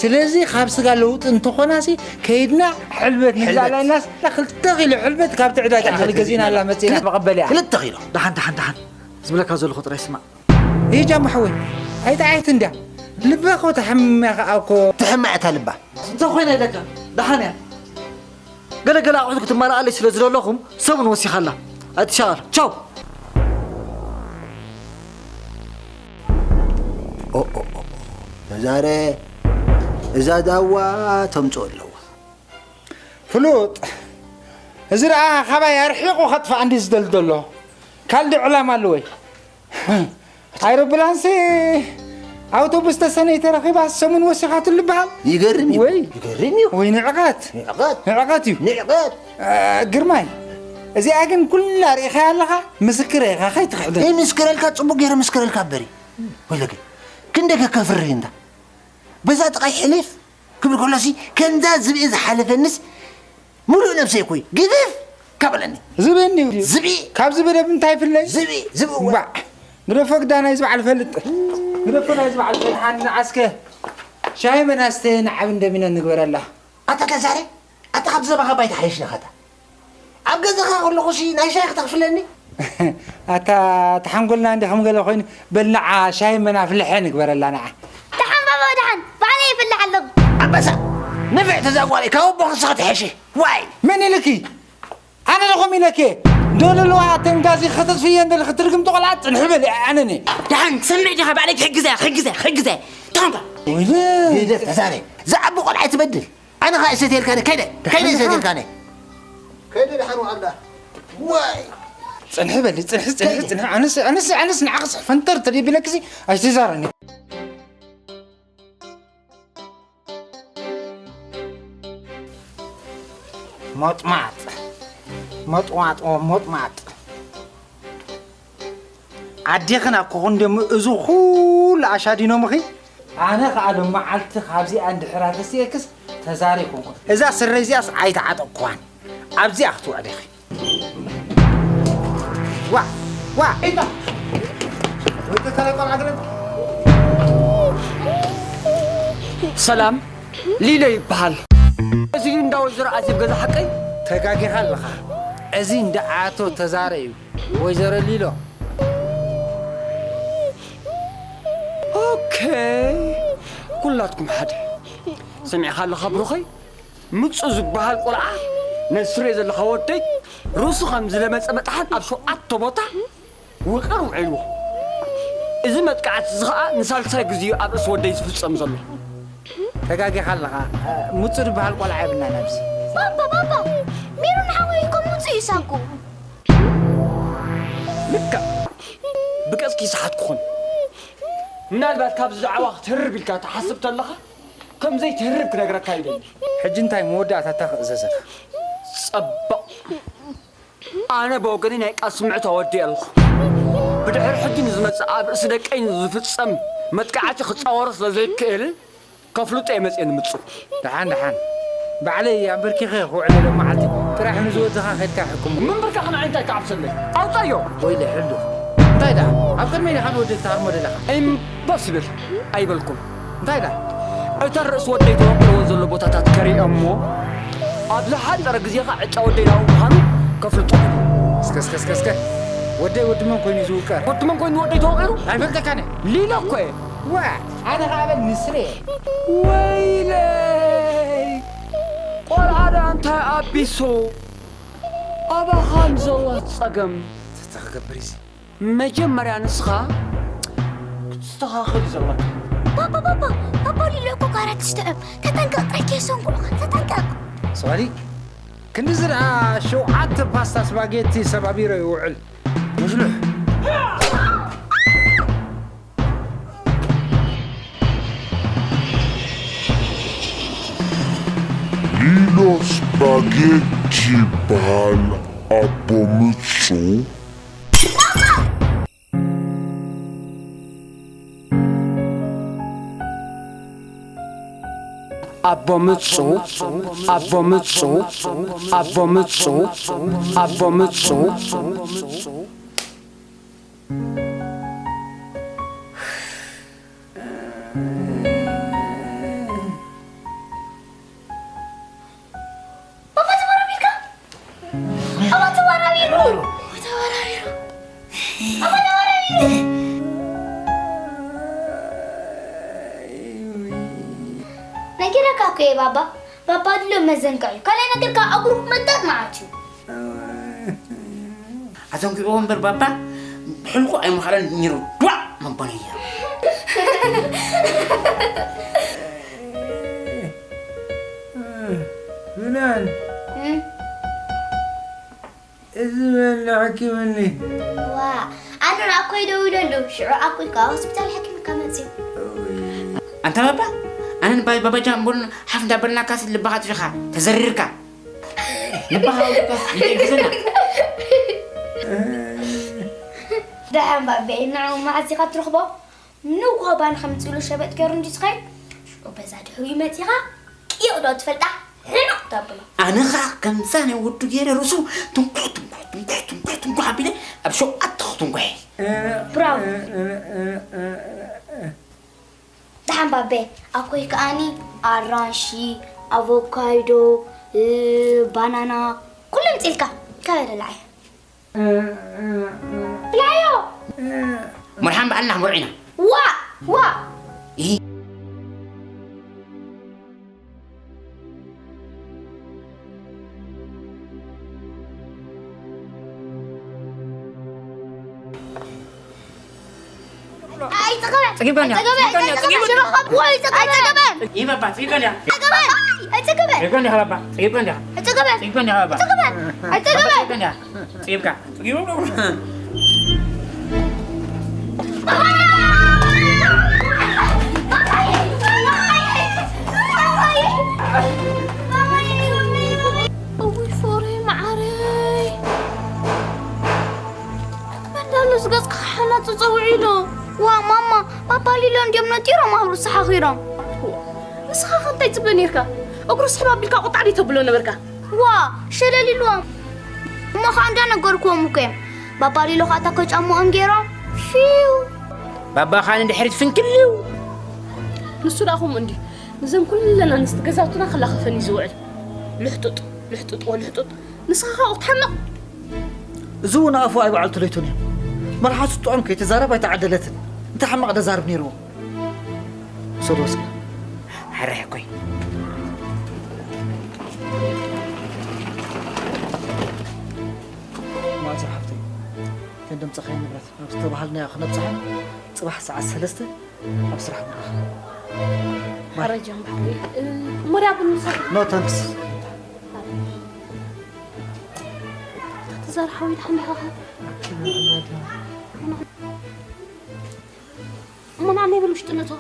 ስለዚ፣ ካብ ስጋ ለውጢ እንተኾናሲ፣ ከይድና ሕልበት ንግዛእላ ሕልበት። ኢልናስ፣ ክልተ ኪሎ ሕልበት ካብቲ ዕዳጋ ሕልበት እኽሊ ገዚእናላ ገዚእና። መጺእና መቐበል እያ። ክልተ ኪሎ። ደሓን፣ ደሓን፣ ደሓን። ዝብለካ ዘለኹ ጥራይ ስማዕ። ይጃ ማሕወይ፣ ኣይጠዓይት እንድያ። ልባ እኮ ተሓሚማ ከኣ እኮ። ትሕማዕ እታ ልባ። እንታይ ኮይና ኢለካ? ደሓን እያ። ገለ ገለ ኣቑሑት ክትመላኣለይ ስለ ዝደለኹም ሰሙን ወሲኻላ። ኣይትሻቐል። ቻው። ኦ፣ ኦ፣ ኦ፣ ኦ። ተዛረ፣ እዛ ዳዋ ተምጽኦ ኣለዋ። ፍሉጥ፣ እዚ ደኣ ካባይ ኣርሒቑ ከጥፍኣኒ ዝደሊ ዘሎ። ካልእ ዕላማ ኣለወይ? ኣይሮፕላንሲ ኣውቶቡስ ተሰነይ ተረኺባ ሰሙን ወሲኻትሉ ይበሃል። ይገርም እዩ። ወይ። ይገርም እዩ። ወይ ንዕቐት። ንዕቐት። ንዕቐት እዩ። ንዕቐት። እ፣ ግርማይ፣ እዚኣ ግን ኩላ ርኢኻያ ኣለኻ፣ ምስክር ኢኻ፣ ከይትኽሕደኒ። ይምስክረልካ፣ ጽቡቕ ገይረ ምስክረልካ እምበሪ። ወይለከ፣ ክንደይ ከከፍርህ እንዳ። በዛ ጥቓይ ሕልፍ ክብል ከሎሲ፣ ከምዛ ዝብኢ ዝሓለፈንስ፣ ምሉእ ነብሰይ እኮ እዩ ግፍፍ ካብ በለኒ። ዝብኢ እንድዩ። ዝብኢ። ካብ ዝብኢ ደብ እንታይ ይፍለይ? ዝብኢ፣ ዝብኢ እወ። እምባዕ። ግደፎ ግዳ ናይዚ በዓል ፈልጥ። ግደፎ ናይዚ በዓል ፈልጥ። ሓን ንዓስከ ሻሂ መናስተ ንዓብ እንደሚነ ንግበረላ። ኣታ ተዛረ፣ ኣታ ካብ ዘባኻ ባይታ ሓይሽ ነኸታ። ኣብ ገዛኻ ከለኹሲ ናይ ሻሂ ክተኽፍለኒ? ኣታ ተሓንጎልና እንዲ ከም ገለ ኮይኑ፣ በል ንዓ ሻሂ መን ኣፍልሐ ንግበረላ ንዓ። ደሓን ባባ ደሓን፣ ባዕለይ ይፍልሕ ኣለኹ። ኣንበሳ፣ ንፍዕ ተዛጓለይ፣ ካብ ኣቦ ክንስኻ ትሕሺ። ዋይ! መን ኢልኪ? ኣነ ዶ ከምኡ ኢለኪ? ደለለዋ ተንጋዚ ከተጥፍየን ደለኺ ትርግምቲ ቆልዓ ጽንሒ በሊ ኣነኒ። ደሓን ትሰምዕ ዲኻ? ባዕለይ ክሕግዘያ፣ ክሕግዘያ፣ ክሕግዘያ። ታንባ። ወይለ። ይደፍ ተዛረ። ዝዓቢ ቆልዓ ትበድል። ኣነ ኸኣ እሰትየልካኒ፣ ከይደ፣ ከይደ እሰትየልካኒ። ከይደ ደሓን ዋዕላ። ዋይ። ጽንሒ በሊ፣ ጽንሒ፣ ጽንሒ፣ ከይደ። ጽንሒ። ኣነስ፣ ኣነስ፣ ኣነስ ንዓኽስ ፈንተር ተደቢለክሲ ኣይትዛረኒ። ሞጥማጥ፣ ሞጥማጥ፣ ሞጥማጥ። ኣዴኽን ኣኮኽን ደሞ እዚ ኩሉ ኣሻዲኖምኺ? ኣነ ኸኣ ሎም መዓልቲ ካብዚኣ እንድሕር ኣተሲኤክስ ተዛሪ ኣይኮንኩን። እዛ ስረይ እዚኣስ ኣይተዓጠቕኩዋን። ኣብዚኣ ክትውዕሊ ኢኺ። ዋ፣ ዋ፣ ኢታ። ወይ ተካለ ቆልዓ ግለን። ሰላም፣ ሊሎ ይበሃል። እዚ እንዳ ወይዘሮ ኣዜብ ገዛ ሓቀይ? ተጋጊኻ ኣለኻ። እዚ እንዳ ኣቶ ተዛረ እዩ። ወይዘሮ ሊሎ። ኦኬ፣ ኩላትኩም ሓደ። ሰሚዕኻ ኣለኻ ብሩኸይ? ምጹ ዝበሃል ቆልዓ ነዚ ትሪኦ ዘለኻ ወደይ ርእሱ ከም ዝለመጸ መጥሓን ኣብ ሸውዓተ ቦታ ውቕር ውዒልዎ። እዚ መጥቃዕቲ እዚ ኸኣ ንሳልሳይ ግዜ እዩ ኣብ ርእሲ ወደይ ዝፍጸም ዘሎ። ተጋጊኻ ኣለኻ። ምጹ ዝበሃል ቆልዓ የብልናን ኣብዚ። ባባ፣ ባባ፣ ሜሮን ሓወይ እኮ ምጹ እዩ ሳንኩ። ልክዕ። ብገጽኪ ይሰሓትኩ ኹን። ምናልባት ካብዚ ዛዕባ ክትህርብ ኢልካ ትሓስብ ተለኻ፣ ከም ዘይትህርብ ክነግረካ ይደሊ። ሕጂ እንታይ መወዳእታ እታ ክእዘዘካ? ጸባቕ። ኣነ ብወገነይ ናይ ቃል ስምዕት ኣወዲኤ ኣለኹ። ብድሕሪ ሕጂ ንዝመጽእ ኣብ ርእሲ ደቀይ ንዝፍጸም መጥቃዕቲ ክጻወሮ ስለ ዘይክእል፣ ከፍልጦ እየ መጽየ ንምጹ። ደሓን፣ ደሓን። ባዕለይ ኣንበርኪኸ ክውዕለ ሎም መዓልቲ ጥራሕ ንዝወድኻ ከድካ ሕክሙ። ምንብርካኽ ንዓይ እንታይ ክዓብሰለይ? ኣውጻዮ! ወይለ ሕሉ። እንታይ ደኣ? ኣብ ቅድመይ ዲኻ ንወደይ ትሃርሞ ደለኻ? ኢምፖስብል! ኣይበልኩን። እንታይ ደኣ? እተን ርእሲ ወደይ ተወቅልወን ዘሎ ቦታታት ከሪኦ እሞ፣ ኣብ ዝሓጸረ ግዜኻ ዕጫ ወደይ ናብኡ ምዃኑ ከፍልጦ። እስከ፣ እስከ፣ እስከ፣ እስከ። ወደይ ወዲ መን ኮይኑ እዩ ዝውቀር? ወዲ መን ኮይኑ ወደይ ተወቂሩ? ኣይፈልጠካን እየ። ሊሎ እኮ እየ። ዋ፣ ኣነ ኸኣ በል ንስሬ። ወይለይ! ቆልዓ ደኣ እንታይ ኣቢሱ? ኣባኻን ዘዋት ጸገም። ተተኽገብር እዚ። መጀመርያ ንስኻ ክትስተኻኸል እዩ ዘለካ። ባባ፣ ባባ፣ ባባ ሊሎ እኮ ካራት ይስጥዕም። ተጠንቀቕ፣ ጥርኬ ሰንኩዕኻ፣ ተጠንቀቕ። ሶሪ፣ ክንድዚ ደኣ ሸውዓተ ፓስታ ስፓጌቲ ሰባቢሮ ይውዕል። ሙሽሉሕ። ሊሎ ስፓጌቲ ይበሃል ኣቦ ምጹ። ኣቦ ምጹ፣ ኣቦ ምጹ፣ ኣቦ ምጹ፣ ኣቦ ምጹ። ባባ ተወራቢርካ? ባባ ተወራቢሩ! ተወራቢሩ! ባባ ተወራቢሩ! ነጊረካ እኮ እየ ባባ። ባባ ድሎ መዘንግዕ እዩ። ካልኣይ ነገር ከዓ እግሩ ክመጣጥ መዓት እዩ። ኣዘንጊዕዎ እምበር ባባ ብሕልቁ ኣይምኻለን ነይሩ። ዷዕ መባል እያ። ብላል፣ እም? እዚ በል ሓኪምኒ። ዋ፣ ኣነ ንኣኮይ ደዊለሉ፣ ሽዑ ኣኮይ ከኣ ሆስፒታል ሓኪምካ መጽዩ። ኣንታ ባባ፣ ኣነ ንባይ ባባ ጃምቦን ሓፍ እንዳበልናካስ ልብኻ ኣጥፊኻ፣ ተዘሪርካ። ልብኻ ኣውልቃስ ይሕግዘና። ደሓን ባቤ፣ ንዑ መዓዝ ኢኻ ትረኽቦ? ንግሆ ባኒ ከምጽእሉ ሸበጥ ገይሩ እንዲ ዝኸይድ፣ ሽዑ በዛ ድሕሪኡ መጺኻ፣ ቂቕ ዶ ትፈልጣ? ሕኑቕ ተብሎ። ኣነ ኸኣ ከምዛ ናይ ወዱ ገይረ ርእሱ ትንኩሕ፣ ትንኩሕ፣ ትንኩሕ፣ ትንኩሕ፣ ትንኩሕ ኣቢለ ኣብ ሸውዓተ ክትንኩሕ እየ። ብራቮ። ደሓን ባቤ፣ ኣኮይ ከኣኒ ኣራንሺ፣ ኣቮካዶ፣ እ፣ ባናና፣ ኩሉ ኣምጺእልካ። ካበይ ልብላዕ እየ? ብላዮ! መርሓን በዓልና መርዒና። ዋ! ዋ! ኢ። ኣይጸገበን። ጸጊብካ እንዲኻ። ኣይጸገበን። ጸጊብካ እንዲኻ። ሽሮ ከብዎ ኣይጸገበን። ኣይጸገበን። ይህ ባባ፣ ጸጊብካ እንዲኻ። ኣይጸገበን። ኣይጸገበን። ጸጊብካ እንዲኻ ባባ። ጸጊብካ እንዲኻ። ኣይጸገበን። ጸጊብካ እንዲኻ ባባ። ኣይጸገበን። ኣይጸገበን። ጸጊብካ እንዲኻ። ጸጊብካ። ጸጊብካ። እውይ ፎረይ መዓረይ። መን ኣሎ እዚ ገጽካ ክሓናጽ ጸዊዑ ኢሉ? ዋ ማማ፣ ባባ ሊሎ እንድዮም ነጢሮም ኣብ ርእሲ ሓኺሮም። ንስኻ ከ እንታይ ትጽበ ኔርካ? እግሩ ስሕብ ኣቢልካ ቁጣዕ ደይ ተብሎ ነበርካ? ዋ፣ ሸለል ኢልዎም። እሞ ኸኣ እንዳነገርክዎም እኮ እዮም። ባባ ሊሎ ኸኣ ታኮ ጫምኦም ገይሮም ፊው። ባባ ኸኣ ንድሕሪት ፍንክልው። ንሱ ደኣ ከምኡ እንድዩ። ንዘን ኩለን ኣንስቲ ገዛውትና ክላኸፈኒ ዝውዕል። ልሕጡጥ፣ ልሕጡጥ ወልሕጡጥ። ንስኻ ኻብኡ ክትሓምቕ። እዚ እውን ኣፉ ኣይበዓልቱ ለይቱን እዩ። መልሓሱ ጥዑም ከይትዛረብ ኣይተዓደለትን። እንታይ ሕማቕ ደዛርብ ነይርዎ? ውሰዶ እስከ። ሕራይ እኮይ። ማእዛ ሓፍተይ፣ ከን ደምፀኻዮ ንብረት ናብ ዝተባሃልናዮ ክነብፅሖ ፅባሕ ሰዓት ሰለስተ ኣብ ስራሕ ንራኸብ። ማይ። ሕራይ ጃምባሕሪ። እ፣ መርያ ቡን ንሰቲ። ኖ ታንክስ። ተዛር ሓዊ ድሓን ዲኻ? እሞ ንዓኒ በል ውሽጢ ነቶ።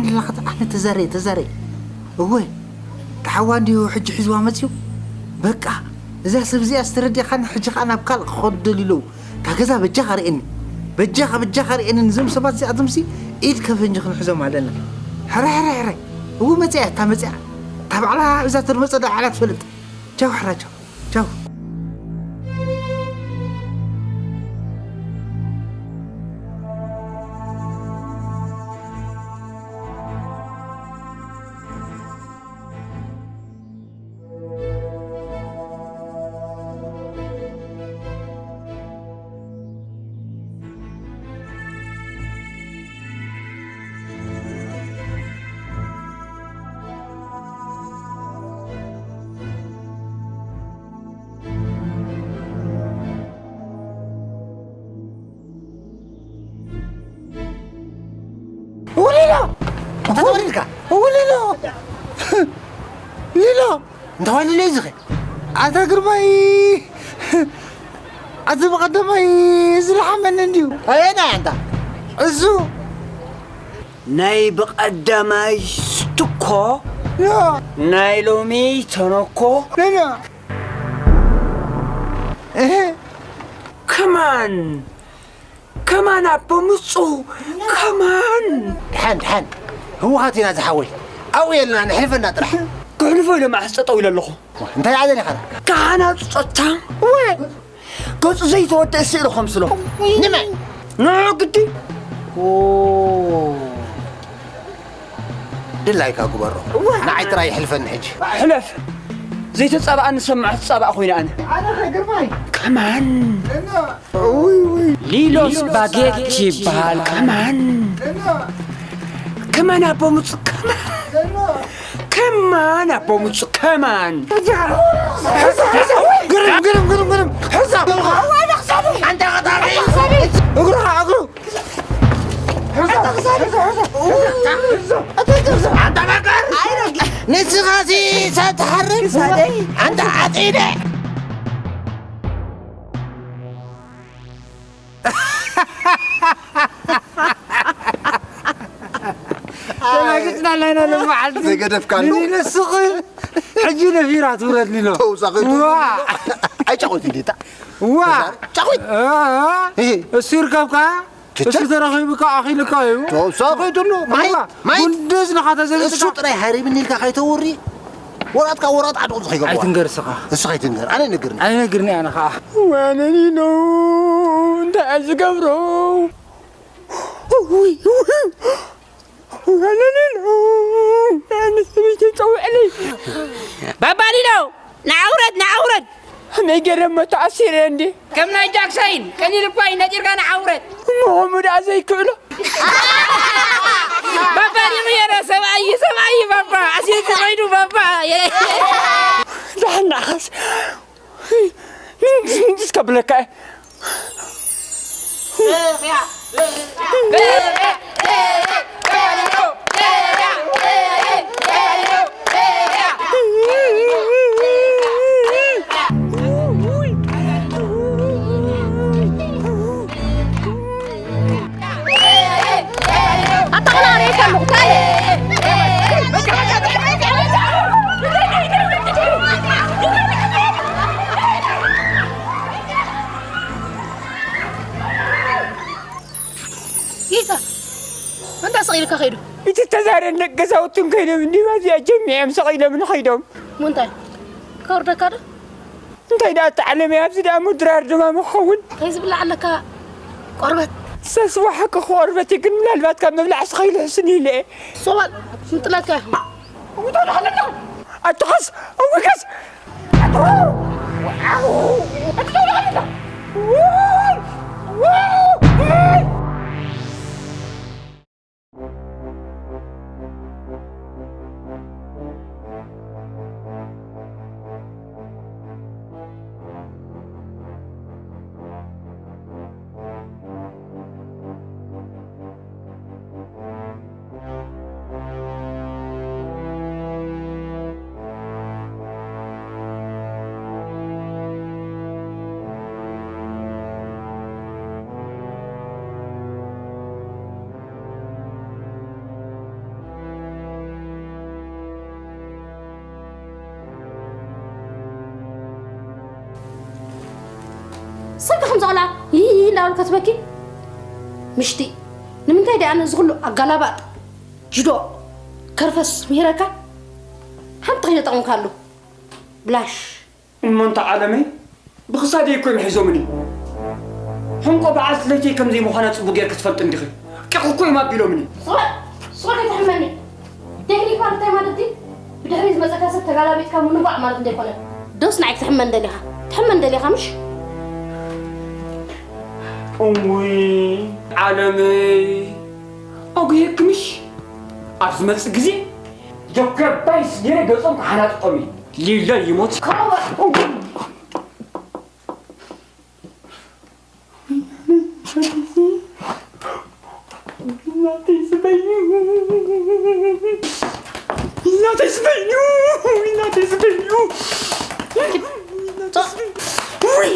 ለኸት ኣነ ተዛረየ ተዛረየ። እወ፣ ተሓዋ እንዲሁ ሕጂ ሒዝዋ መፅዩ። በቃ፣ እዛ ሰብ እዚኣ ዝተረዲእኻኒ፣ ሕጂ ኸዓ ናብ ካልእ ክኸዱ ደልዩ ኣለዉ። እታ ገዛ በጃኻ ርኤኒ። በጃኻ፣ በጃኻ ርኤኒ። ንዞም ሰባት እዚኣቶምሲ ኢድ ከፈንጂ ክንሕዞም ኣለና። ሕራይ፣ ሕራይ፣ ሕራይ። እወ፣ መፅያ፣ እታ መፅያ። እታ ባዕላ እዛ ተድመፀ ዳ ዓላ ትፈልጥ። ቻው፣ ሕራይ፣ ቻው። ቻው። ውሊሎ! እንታይ ተወሊልካ? ውሊሎ! ሊሎ! እንታይ ወሊሎ እዩ ዝኸ? ኣታ ግርማይ! ኣቲ ብቐደማይ ዝለሓመኒ እንድዩ። ኣየና ኣንታ? እሱ! ናይ ብቐደማይ ስትኮ፣ ያ! ናይ ሎሚ ተነኮ። ያ! እህ! ከማን! ከማን ኣቦ ምጹ! ከማን! ድሓን፣ ድሓን። ህወሓት ኢና ዝሓወይ። ኣብኡ የለና፣ ንሕልፈና ጥራሕ። ክሕልፎ ኢለ መዓስ ጠጠው ኢለ ኣለኹ። እንታይ ኣዘሊኻና? ካህናት ጸጥታ። ወይ! ገጹ ዘይተወደአ ስእሊ ከምስሎ። ንመን? ንዑ ግዲ። ኦ። ድላይካ ግበሮ። እዋ። ንዓይ ጥራይ ይሕልፈኒ ሕጂ። ሕለፍ። ዘይተጻባኣ ንሰምዖ ትጻባእ ኮይነ ኣነ። ኣነ ኸ ግርማይ? ከማን። እና። ውይ፣ ውይ። ሊሎስ ባጌት ይበሃል። ከማን። እና። ከማን ኣቦ ምጹ ከማን። እና። ከማን ኣቦ ምጹ ከማን። ግርም፣ ግርም፣ ግርም፣ ግርም። ሕዛ። ኣንታ ቀጣሪ። እግርኻ፣ እግሩ። ንስኻሲ ሰብ ትሓርድ? ኣንታ ዓፂደ። ተላጊጽና ኣለና ሎመዓልቲ። ዘይገደፍካሉ። ንስኺ ሕጂ ነፊራ ትውረድ ሊሎ። ተውሳኺቱ ዋ። ኣይጫወት እንዴታ። ዋ። ጫወት። ዋ። እህ። እሱ ይርከብካ። ቸቸ። እሱ ተረኺቡ እኮ ኣኺሉ እኮ እዩ። ተውሳኺትሉ። ማይ፣ እዋ፣ ማይ። ጉንድዝ ንኻ ተዘሚትካ። እሱ ጥራይ ሃሪብኒ ኢልካ ከይተውሪ። ወራጥካ ወራጥ ዓድቑ ዝኸይገባ። ኣይትንገር እስኻ። እሱ ከይትንገር። ኣነ ነግርኒ። ኣይነግርኒ ኣነ ኸዓ። ዋነኒ ነው። እንታይ ዝገብሮ? ውይ፣ ውይ። ዋነኒ ነው። ኣነ ሰበይቲ ጸውዕለይ። ባባ ሊሎ፣ ንዓ ውረድ፣ ንዓ ውረድ። ከመይ ገይረ እሞ ተኣሲረ እንዴ? ከም ናይ ጃክሰይን፣ ቀሊል እኳ እዩ፣ ነጢርካ ንዓ ውረድ። እሞ ከምኡ ደኣ ዘይክእሎ። ባባ ዲኺ የረ፣ ሰብኣይ፣ ሰብኣይ፣ ባባ፣ ኣሲርኪ ከይዱ፣ ባባ፣ የረ። ዛሕናኻስ፣ ምንጭ፣ ምንጭ እስከ ብለካ እየ። ኣታ ቆልዓ ርእየካ ኣለኹ፣ እንታይ? ይታ፣ እንታይ ስቕ ኢልካ ከይዱ? እቲ ተዛረን ደቂ ገዛውትን ከይዶም እንዲባ እዚኣ ጀሚዖም ሰቒሎም ንኸይዶም። ምንታይ? ከውርደካ ዶ? እንታይ ደኣ እቲ ዓለም እያ፣ ኣብዚ ደኣ ምድራር ድማ ምኸውን። እንታይ ዝብላዕ ኣለካ? ቆርበት። ሰስዋ ሓቂ ቆርበት እዩ፣ ግን ምናልባት ካብ ምብላዕ ስኸይሉ ሕስን ኢለ እየ። ሶባል፣ ምጥለካ። ኣትኸስ፣ እውይ ከስ። ሰብካ ከምዚ ቆልዓ ይይ እንዳበልካ ትበኪ? ምሽቲ ንምንታይ ደኣ ነዚ ኩሉ ኣጋላባጥ፣ ጅዶ፣ ከርፈስ ምሂረካ? ሓንቲ ከይተጠቕምካሉ ብላሽ። እሞ እንተ ዓለመይ ብኽሳደይ እኮ እዮም ሒዞምኒ። ሕንቆ በዓልቲ ለይተይ ከም ዘይምዃና ጽቡቕ ጌርኪ ትፈልጢ እንዲኺ። ቂቕ እኮ እዮም ኣቢሎምኒ። ስቕ በል፣ ስቕ በል ከይትሕመኒ። ቴክኒክ ማለት እንታይ ማለት ድዩ? ብድሕሪ ዝመጸካ ሰብ ተጋላቢጥካ ምንጓዕ ማለት እንዶ ኣይኮነን። ዶስ ንዓይ ክትሕመን ደሊኻ? ትሕመን ደሊኻ ምሽ? እውይ ዓለመይ፣ ኣጉየኪ ምሽ? ኣብ ዝመጽእ ግዜ ጆከር ባይስ ገይረ ገጾም ክሓናጥጦም እየ። ሊላ ይሞት። እናተይ ዝበይኑ፣ እናተይ ዝበይኑ፣ እናተይ ዝበይኑ። ውይ፣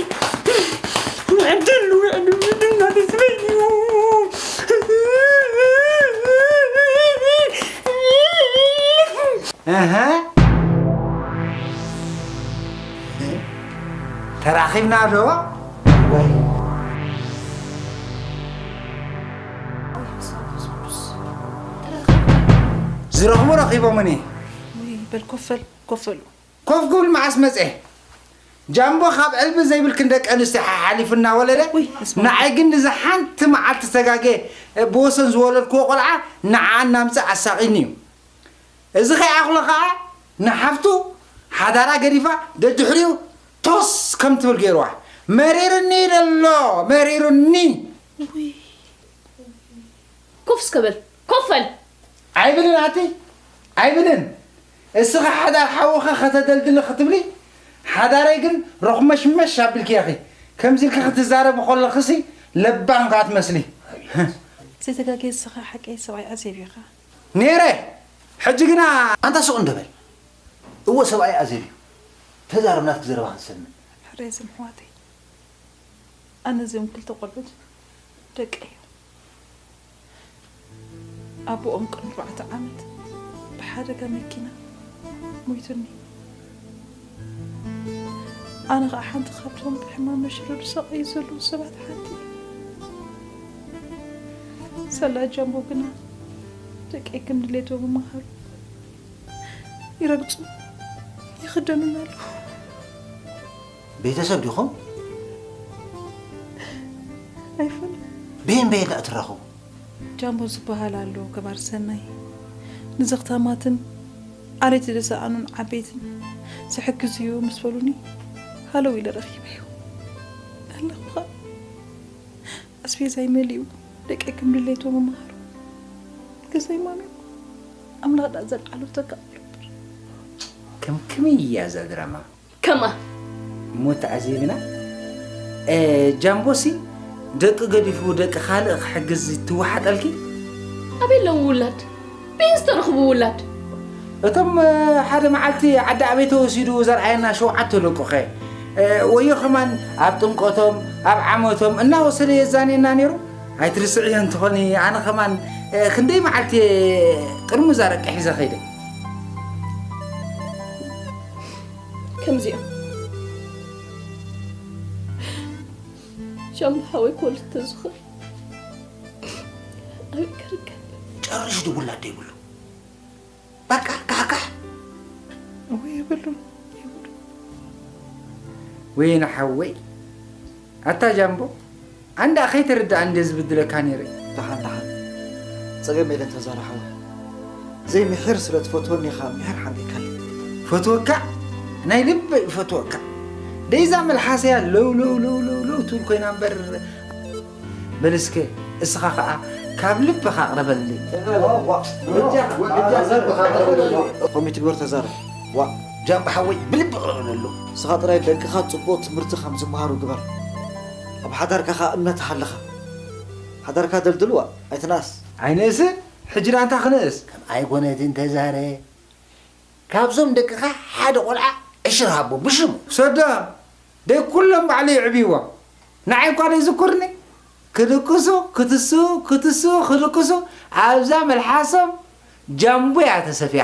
ዕድል፣ ዕድል፣ እናተይ ዝበይኑ። እህ። ተራኺብና ዶ? ወይ ዝረኽቡ ረኺቦምኒ። ወይ በል ኮፈል፣ ኮፈሉ። ኮፍ ክብል መዓስ መጸ? ጃምቦ ካብ ዕልቢ ዘይብልክን ደቂ ኣንስትዮ ሓሓሊፉ እናወለደ፣ ወይ፣ እስማ። ንዓይ ግን ንዛ ሓንቲ መዓልቲ ተጋጌ ብወሰን ዝወለድክዎ ቆልዓ ንዓ እናምጽእ ኣሳቒኒ እዩ። እዚ ከይኣኽሎ ኸኣ ንሓፍቱ ሓዳራ ገዲፋ ደድሕሪኡ ቶስ ከም ትብል ገይርዋ። መሪሩኒ ደሎ፣ መሪሩኒ። ውይ። ኮፍ እስከ በል፣ ኮፍ በል። ኣይብልን ኣቲ፣ ኣይብልን። እስኻ ሓዳር ሓውኻ ከተደልድሊ ክትብሊ፣ ሓዳረይ ግን ረኹመሽመሽ ኣቢልኪ ኢኺ። ከምዚ ኢልኪ ክትዛረቢ ከለኽሲ ለባም ከኣ ትመስሊ። ዘይተጋግየ እስኻ ሓቀይ ሰብኣይ ኣዜብ ኢኻ። ነይረ። ሕጂ ግና ኣንታ ስቕ እንዶ በል። እወ ሰብኣይ ኣዜብ እዩ። ተዛረብ ናትኪ ዘረባ ክንሰምዕ። ሕራይ ዝም ኣሕዋተይ። ኣነ እዚኦም ክልተ ቆልዑት ደቀይ እዮም። ኣቦኦም ቅድሚ ኣርባዕተ ዓመት ብሓደጋ መኪና ሞይቱኒ። ኣነ ኸኣ ሓንቲ ካብቶም ብሕማም መሽረዱ ዝሳቐዩ ዘለዉ ሰባት ሓንቲ እየ። ሳላ ጃምቦ ግና ደቀይ ከም ድሌቶም ይመሃሩ፣ ይረግጹ፣ ይኽደኑና ኣለዉ። ቤተሰብ ዲኹም? ኣይፈልጥ። በየን በየን ደኣ ትራኸቡ? ጃምቦ ዝበሃል ኣሎ ገባር ሰናይ፣ ንዘኽታማትን ዓሌት ዝሰኣኑን ዓበይትን ዝሕግዝ እዩ ምስ በሉኒ፣ ሃለው ኢለ ረኺበዮ። ኣለኹ ኸኣ ኣስቤዛይ መሊኡ፣ ደቀይ ከም ድሌቶም ይመሃሩ። ገዛይ ማሚም፣ ኣምላኽ ደኣ ዘልዓሉ ተካእሉ። ከም ከመይ እያ እዛ ድራማ? ከማ። እሞ ተኣዚብና፣ እ፣ ጃምቦሲ ደቂ ገዲፉ ደቂ ካልእ ክሕግዝ ትወሓጠልኪ? ኣበይ ኣለዉ ውላድ? በየን ዝተረኽቡ ውላድ? እቶም፣ እ፣ ሓደ መዓልቲ ዓዲ ኣበይ ተወሲዱ ዘርኣየና ሸውዓተ ደቁኸ? እ፣ ወዮ ከማን ኣብ ጥምቀቶም፣ ኣብ ዓመቶም እናወሰደ የዛንየና ነይሩ። ኣይትርስዕዮ እንተኾኒ፣ ኣነ ከማን፣ እ፣ ክንደይ መዓልቲ እየ ጥርሙዝ ኣረቂ ሒዘ ኸይደ። ከምዚኦም ሻምቡ ሓወይ ክወልድ ተዝኽእል ኣበይ ክርከብ? ጨርሽ ድውላድ ዘይብሉ። በቃ ካሕካሕ። እወ የብሉን፣ የብሉን። ወይነ ሓወይ፣ ኣታ ጃምቦ፣ ኣንዳ ከይተረድኣኒ እንደ ዝብድለካ ነይረ። ደሓን፣ ደሓን። ጸገም የለን ተዛረ ሓወይ። ዘይምሒር ስለ ትፈትወኒ ኢኻ ምሒር ሓሚእካለይ። ፈትወካ? ናይ ልበይ ፈትወካ። ደይዛ መልሓሰያ ለው፣ ለው፣ ለው፣ ለው፣ ለው ትብል ኮይና እምበር። በል እስከ፣ እስኻ ኸኣ ካብ ልብኻ ኣቕርበለይ። ዋ፣ ዋ፣ በጃኻ፣ በጃኻ። ከምኡ ትግበር ተዛረ። ዋ፣ ጃምቦ ሓወይ፣ ብልቢ ቅረበለሉ። እስኻ ጥራይ ደቅኻ ጽቡቕ ትምህርቲ ከም ዝመሃሩ ግበር። ኣብ ሓዳርካ ኸኣ እምነት ሃልኻ። ሓዳርካ ደልድልዋ፣ ኣይትንኣስ። ኣይንእስን፣ ሕጂ ደኣ እንታይ ክንእስ? ከም ኣይኮነትን ተዛረ። ካብዞም ደቅኻ ሓደ ቆልዓ ዕሽር ሃቦ ብሽሙ። ሰዶ፣ ደይ ኩሎም ባዕሉ የዕብይዎም። ንዓይ እኳ ደይ ዝኩርኒ። ክድቅሱ፣ ክትስኡ፣ ክትስኡ፣ ክድቅሱ፣ ኣብዛ መልሓሶም ጃምቦ እያ ተሰፍያ።